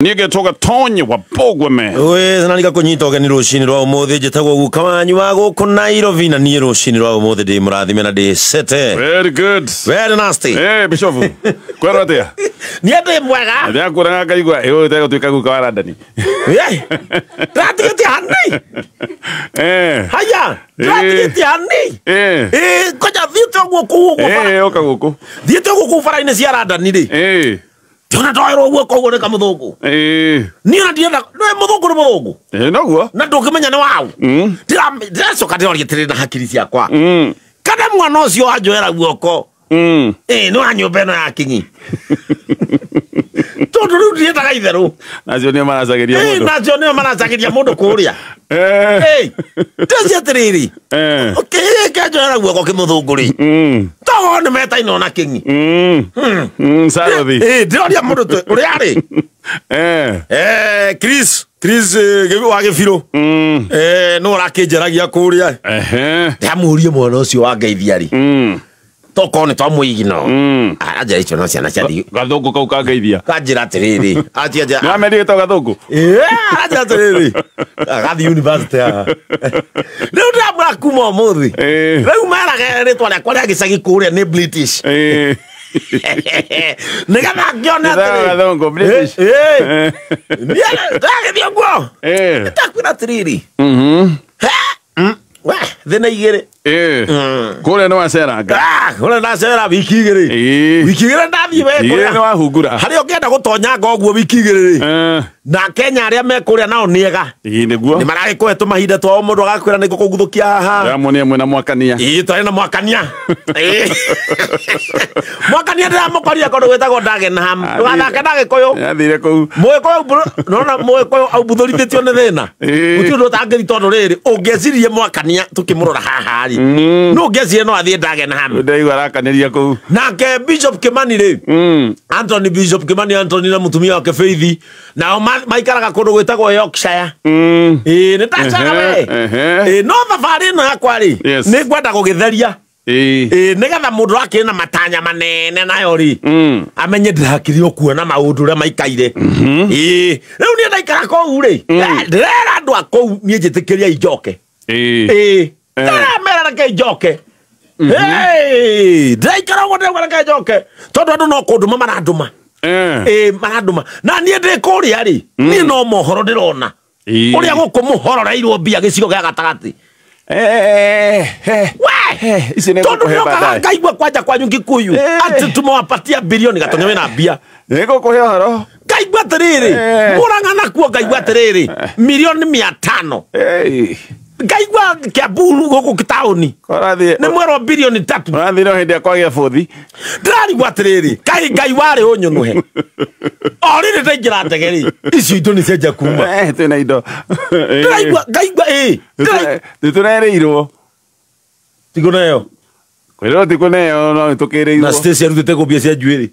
Niä ngetwo Gatonye wa Bogweme. Wĩ na nĩgakũnyita ũgeni rũcinĩ rwa ũmũthĩ. Njĩtagwo guka wanyu wa gũkũ Nairobi, na niĩ rũcinĩ rwa ũmũthĩ ndĩ mũrathime na ndĩ sete. Very good. Very nasty. Eh, Bishofu, kwerwo atia? Niĩ ndĩ mwega. Ndĩrakuonaga ngaigua ĩ ũyũ tegũtuĩka guka wa Randani. Ndĩratigĩtie hani. Eh. Haya, ndĩratigĩtie hani. Eh. Ĩ, ngoja thiĩte ũguo kũu ũguo bara. Eh, ũka gũkũ. Thiĩte ũguo kũu bara-inĩ cia Randani rĩ. Eh. Ndiona ndoerwo guoko ũguo nĩ kamũthũngũ. Eh. Niĩ ona ndirenda, nĩ mũthũngũ nĩ mũthũngũ. Eh, noguo. Na ndũngĩmenya nĩ waũ. Ndĩracoka ndĩroria atĩrĩrĩ na hakiri ciakwa. Kana mwana ũcio wanjoera guoko. Ĩ, nĩ wa nyũmba ĩno ya Kingi. Tondũ rĩu ndiendaga itherũ. Nacio nĩo maracagĩria Ĩ, mũndũ. nacio nĩo maracagĩria mũndũ kũrĩa. Eh. Ĩ, ndĩcio atĩrĩrĩ. Eh. Kĩnjoera guoko kĩmũthũngũ rĩ. Togo nĩ metainwo na Kingi. Sarothi. Ĩ, ndĩroria mũndũ ũrĩa arĩ. Eh. Eh, Chris, Chris wa Gĩbirũ. Eh, nũ ũrakĩnjaragia kũrĩa. Ehe. Ndamũrie mwana ũcio wangeithia rĩ. Tokorwo nĩ twamũigino. Aranjĩra icio no ciana cia thigũ. Gathũngũ kau kangeithia. Kanjĩra atĩrĩrĩ. Anjĩra. Nĩ wamerire to gathũngũ? Ĩĩ, aranjĩra atĩrĩrĩ. Agathiĩ university haha. Rĩu ndĩramwĩra kuma ũmũthĩ. Ĩĩ. Rĩu merage rĩtwa rĩakwa rĩa gĩcagi kũrĩa nĩ British. Eh. Nĩgetha ngĩone Gĩthaga atĩrĩ. gathũngũ, British. Ĩĩ. Niĩ ndagĩthiĩ ũguo. Eh. Ndakwĩra atĩrĩrĩ. He? We, thĩna igĩrĩ. Eh. Kũrĩa nĩ waceranga. Ah, kũrĩa ndacera wiki igĩrĩ. Ĩĩ. Wiki igĩrĩ ndathiĩ we Igĩrĩ kũrĩa. nĩ wahungura. Harĩa ũngĩenda gũtonyanga ũguo wiki igĩrĩ rĩ. Eh. Na Kenya arĩa me kũrĩa nao nĩ ega. Ĩĩ nĩguo. Nĩ maragĩkũhe tũmahinda twao mũndũ agakwĩra nĩ ngũkũguthũkia haha. Ndĩramuonia mwĩna mwakania. Ĩĩ, twarĩ na mwakania. Ĩĩ. Mwakania ndĩramũkorire kũndũ gwĩtagwo Dagenham. Ndũgathake na Gĩkũyũ. Athire kũu. Mũgĩkũyũ nona mũgĩkũyũ aumbuthũrithĩtio nĩ thĩna. Ĩĩ. Gũtirĩ ũndũ ũtangĩthi tondũ rĩrĩ ũngĩecirie mwakania tũkĩmũrora haha rĩ. No ũngĩecirie no athiĩ Dagenham. Ndĩraigua arakanĩria kũu. Nake Bishop Kimani rĩ. Anthony Bishop Kimani Anthony na mũtumia wake Faith nao maikaraga kũndũ gwĩtagwo Yorkshire. Ĩĩ, nĩ ndacera we. Ehe. Ĩĩ, no thabarĩ ĩno yakwa rĩ Yes. nĩ ngwenda gũgĩtheria. Ĩĩ. Ĩĩ, nĩgetha mũndũ akĩrĩ na matanya manene nayo rĩ amenye ndĩrakĩrĩ o kuona maũndũ ũrĩa maikaire. Ĩĩ, rĩu niĩ ndaikara kũu rĩ, ndĩrera andũ a kũu niĩ njĩtĩkĩria injoke. Ĩĩ. Ĩĩ, ndĩramera reke njoke. Hey, ndĩraikara ũguo ndĩrauga reke njoke tondũ andũ no kũndũma marandũma. Eh. Ĩĩ, marandũma na niĩ ndĩ kũrĩa rĩ, niĩ no mohoro ndĩrona Ĩĩ. ũrĩa gũkũ mũhororeirwo mbia gĩcigo gĩa gatagatĩ. Eh. Eh. We! Ici nĩ Tondũ ngũkũhe nĩokaga baadaye. ngaigua kwanja kwanyu Kikuyu Eh. atĩ tumewapatia bilioni Gatonye wĩna mbia. Nĩ ngũkũhe ũhoro. Ngaigua atĩrĩrĩ, Eh. Mũrang'a nakuo ngaigua atĩrĩrĩ, milioni 500. Ĩĩ. Ngaigua Kiambu gũkũ taũni Ũrathiĩ. nĩ mwerwo bilioni 3. Ũrathire o hĩndĩ ĩrĩa kwagĩa bũthi. Ndĩrarigwo atĩrĩrĩ, kaĩ Ngai warĩ ũnyũnũhe. O rĩrĩ ndaingĩra ndege rĩ, icio indo nĩ cianjia kuma. Eh, twĩna indo. Ndĩraigua ngaigua ĩĩ, Nĩ tũrerĩirwo. Tikũneo. Kwĩrĩrwo ti kũneo no nĩ tũkĩrĩirwo. Na Stacy arutĩte kũ mbia cia njuĩrĩ.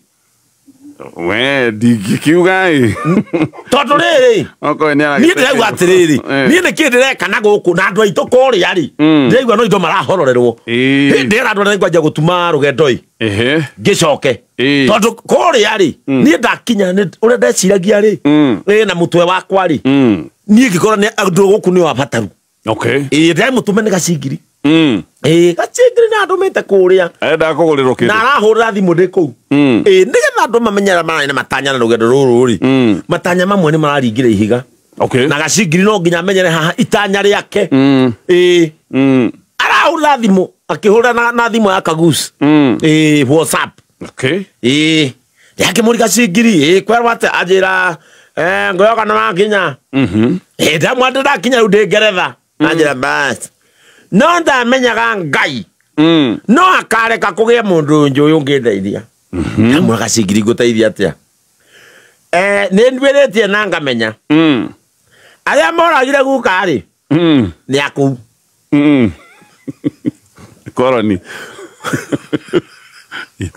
We, ndingĩkiuga ĩ. Tondũ rĩrĩ, Okorwo nĩ niĩ ndĩraigua atĩrĩrĩ, niĩ nĩkĩ ndĩreka na gũkũ na andũ aitũ kũrĩa rĩ, ndĩraigua no indo marahororerwo. Ĩĩ. Ndĩrera andũ arĩa ngwanja gũtuma rũgendo ĩ, Ehe. ngĩcoke. Ĩĩ. Tondũ kũrĩa rĩ, niĩ ndakinya ũrĩa ndeciragia rĩ, ĩ na mũtwe wakwa rĩ, niĩ ngĩkora nĩ andũ gũkũ nĩ abataru. Okay. Ĩĩ, ndĩramũtũme nĩ gacingiri. Ĩĩ, gacingiri nĩ andũmĩte kũrĩa. Arenda kũgũrĩrwo Na kĩndũ. arahũrĩra thimũ ndĩ kũu. Ĩĩ, nĩgetha andũ mamenye arĩa mararĩ na matanya na rũgendo rũrũ rĩ, matanya mamwe nĩ mararingĩra ihiga. Okay. Na gacingiri no nginya amenyere haha itanya rĩake. Ĩĩ, arahũrĩra thimũ akĩhũrĩra na thimũ ya Kagusi. Ĩĩ, WhatsApp. Okay. Ĩĩ, ndĩrakĩmũri gacingiri, ĩĩ, kwerwo atĩ anjĩra, ngũyoka nĩ wakinya. Ĩĩ, ndamwĩra ndĩrakinya rĩu ndĩ Ngeretha. Anjĩra bas. No ndamenyaga Ngai no akareka kũgĩe mũndũ njũĩ ũngĩndeithia. Ndamwĩra gacingiri ngũteithia atĩa? Nĩ nduĩrĩtie na ngamenya arĩa moragire guka rĩ nĩ akũu. Koroni.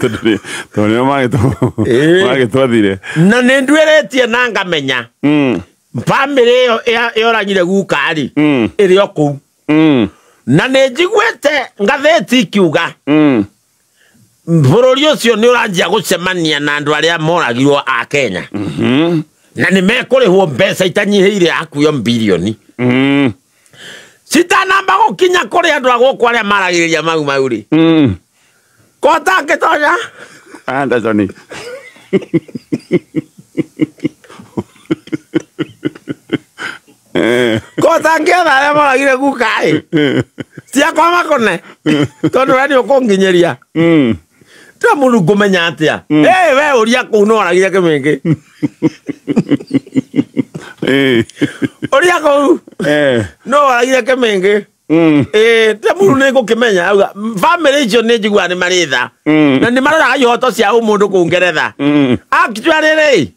Tondũ nĩo Ĩĩ. magĩtwathire. Na nĩ nduĩrĩtie na ngamenya bamĩrĩ ĩyo yoragire guka rĩ ĩrĩ o kũu. Na nĩ njiguĩte ngathĩti ikiuga bũrũri ũcio nĩ ũranjia gũcemania na andũ arĩa moragirwo a Kenya. Na nĩ mekũrĩhwo mbeca itanyihĩire akuyo bilioni. Citanamba gũkinya kũrĩ andũ a gũkũ arĩa maragĩrĩria mau mau rĩ. Kotangĩtonya. Anderson. Kotangĩetha arĩa moragire guka ĩ. Ciakwa makone. Tondũ we nĩ ũkũnginyĩria. Tira mũndũ ngũmenya atĩa. Ĩ we ũria kũu no oragire kĩmĩngĩ. Ũria kũu no oragire kĩmĩngĩ. Ĩ tira mũndũ nĩ ngũkĩmenya auga bamĩrĩ icio nĩ njiguaga nĩ marĩ tha. Na nĩ maroraga ihoto cia ũmũndũ kũu Ngeretha. Actually rĩ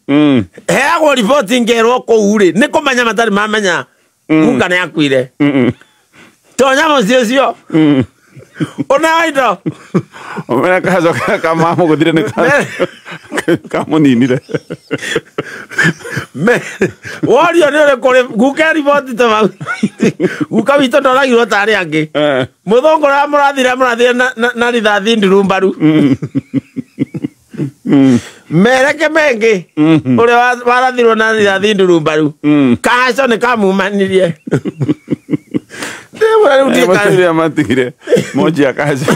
heagwo riboti ngerwo kũu rĩ nĩ kũmenya matarĩ mamenya guka nĩ akuire. Tonya mũciĩ ũcio. Ũneo indo. Omena kaco kamamũgũthire nĩ kamũninire. Worio nĩ ũrĩkũ rĩ guka riboti ta mau. Guka witũ ndoragirwo ta arĩa angĩ. Mũthũngũ ũrĩa mũrathire mũrathire na rithathi ndurumbaru. Mereke mengĩ ũrĩa warathirwo na rithathi ndurumbaru. Kaco nĩ kamumanirie. Ndĩmwĩra rĩu ndiĩ Matigire matigire moji akaco.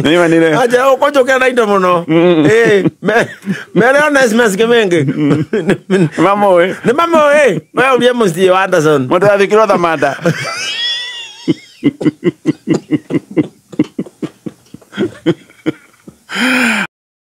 Nĩmanire. Aja ũkũnjũkĩra na indo mũno. Ĩ mere Onesmus Kĩmĩngĩ. Mamũĩ. Nĩ mamũĩ. We ũrie mũciĩ wa Anderson. Mũndũ athikirwo Thamanda.